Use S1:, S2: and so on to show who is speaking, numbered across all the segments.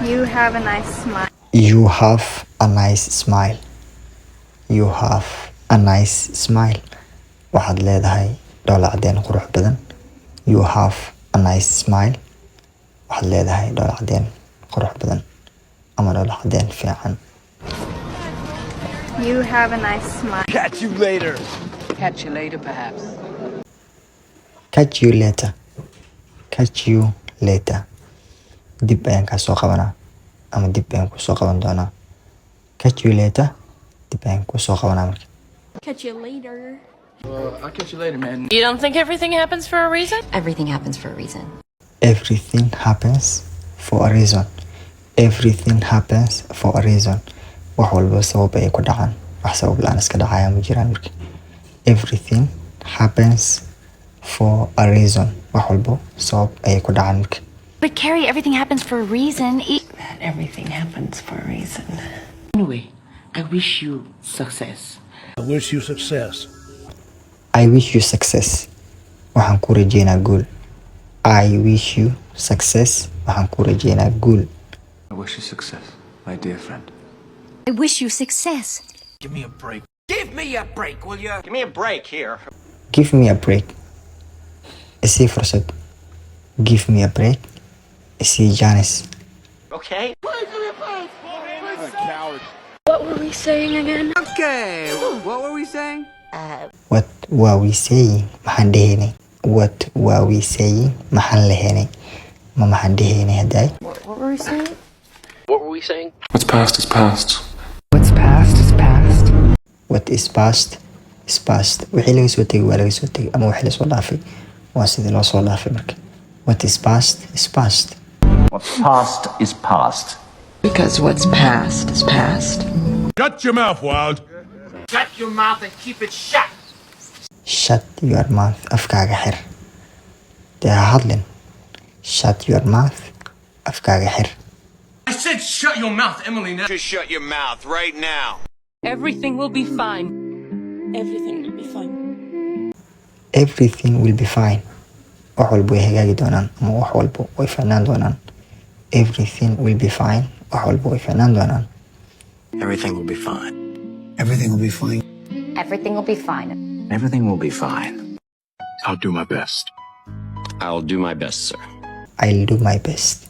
S1: You have a nice smile.
S2: You have a nice smile. You have a nice smile. Waxaad leedahay dhoola cadeen qurux badan. You have a nice smile. Waxaad leedahay dhoola cadeen qurux badan ama dhoola cadeen fiican.
S1: You have a nice smile.
S3: Catch you later.
S4: Catch you later, perhaps.
S2: Catch you later. Catch you later. Dib ayaan kaa soo qabanaa ama dib ayaan kuu soo qaban doonaa. Catch you later. Dib ayaan kuu soo qabanaa marka.
S5: Catch you later.
S3: Well, I'll catch you later, man.
S6: You don't think everything happens for a reason?
S7: Everything happens for a reason.
S2: Everything happens for a reason. Everything happens for a reason. Wax walba sabab ayay ku dhacaan. Wax sabab la'aan iska dhacaya ma jiraan marka. Everything happens for a reason. Wax walbo sabab ayay ku dhacaan marka.
S7: But Carrie, everything happens for a reason.
S4: Everything happens for a reason.
S8: Anyway, I wish you success.
S9: I wish you success.
S2: I wish you success. Waxaan ku rajeynaa guul. I wish you success. Waxaan ku rajeynaa guul.
S3: I wish you success, my dear friend.
S7: I wish you success.
S3: Give me a break. Give me a break, will you?
S10: Give me a break here.
S2: Give me a break. Isii fursad. Give me a break. Isii chance.
S10: Okay?
S5: What were we saying again?
S3: Okay, what were we saying?
S2: What were we saying? Maxaan dhehaynay? What were we saying? Maxaan lehenay? Ma maxaan dhehaynay hadday?
S7: What were we saying?
S8: What were we saying?
S3: What's past is past.
S4: What's past is past.
S2: What is past is past. Wixii laga soo tegay waa laga soo tegay ama wixii lasoo dhaafay waa sidii loo soo dhaafay marka. What is past is past.
S10: What's past is past.
S4: Because what's past is past.
S9: Shut your mouth, Wild.
S10: Shut your mouth and keep it shut.
S2: Shut your mouth. Afkaaga xir. Dee ha hadlin. Shut your mouth. Afkaaga xir.
S3: I said shut your mouth, Emily. Now.
S10: Just shut your mouth right now.
S6: Everything will be fine. Everything will be fine.
S2: Everything will be fine. Wax walba way hagaagi doonaan ama wax walba way fiicnaan doonaan. Everything will be fine. Wax walba way fiicnaan doonaan.
S3: Everything will be fine.
S9: Everything will be fine.
S7: Everything will be fine.
S3: Everything will be fine. I'll do my best.
S10: I'll do my best, sir.
S2: I'll do my best.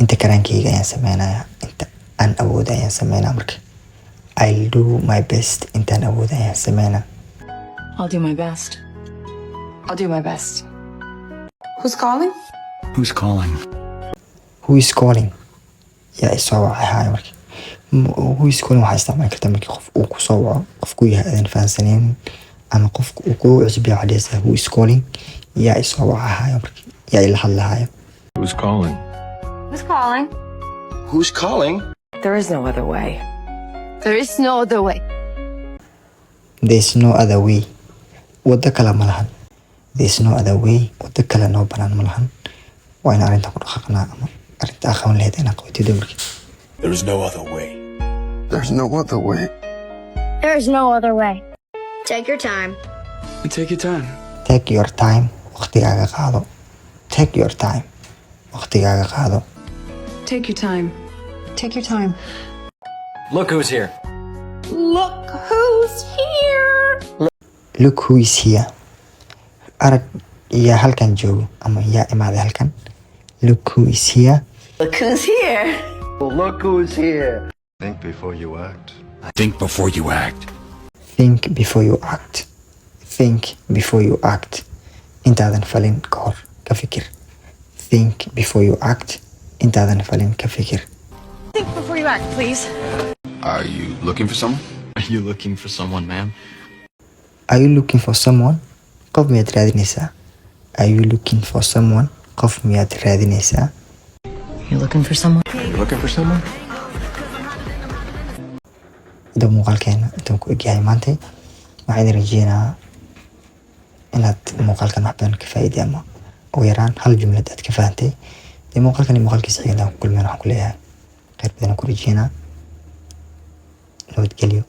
S2: Inta karaankayga ayaan sameynayaa. Inta aan awooda ayaan sameynaa marka. I'll do my best. Intaan awooda ayaan sameynaa.
S4: I'll do my best. I'll do my best. Who's calling?
S3: Who's calling?
S2: Who is calling? Yaa isoo wacay haayo marka. Who is calling waxaa isticmaali kartaa markii qof uu kusoo waco, qofku yahay aadan fahansanaynin ama qofka uu kugu cusub yahay. Waxaa dhehaysaa, "Who is calling?" Yaa isoo waca haayo marka, yaa ila hadlahayo?
S3: Who's calling?
S7: Who's calling?
S10: Who's calling?
S4: There is no other way.
S7: There is no other way.
S2: There is no other way. Waddo kale ma lahan. There is no other way. Waddo kale noo banaan ma lahan. Waa in arrintan ku dhaqaaqnaa ama arrinta aa qaban lahayd inaa qabatid marka.
S9: There is no other way.
S3: There's no other way.
S5: There is no other way. Take your time.
S3: Take your time.
S2: Take your time. Waqtigaaga qaado. Take your time. Waqtigaaga qaado.
S4: Take your time.
S7: Take your time.
S3: Look who's here.
S6: Look who's here!
S2: Look who is here. Arag yaa halkan joogo ama yaa imaaday halkan. Look who is here.
S4: Look who's here.
S3: Look who's here.
S11: Think before you act.
S9: Think before you act.
S2: Think before you act. Think before you act. Intaadan falin ka hor ka fikir. Think before you act. Intaadan falin ka fikir.
S6: Think before you act, please.
S11: Are you looking for someone?
S3: Are you looking for someone, ma'am?
S2: Are you looking for someone? Qof miyaad raadinaysaa? Are you looking for someone? Qof miyaad raadinaysaa?
S7: You looking for someone?
S11: You looking for someone?
S2: Hadda muuqaalkeena intaan ku egyahay maantay. Waxaan idin rajeynayaa inaad muuqaalkan wax badan ka faa'iiday ama ugu yaraan hal jumlad aad ka fahantay. Dee muuqaalkan iyo muuqaalkiisa xiga intaan ku kulmeen, waxaan ku leeyahay khayr badan ku rajeynaa, nabadgelyo.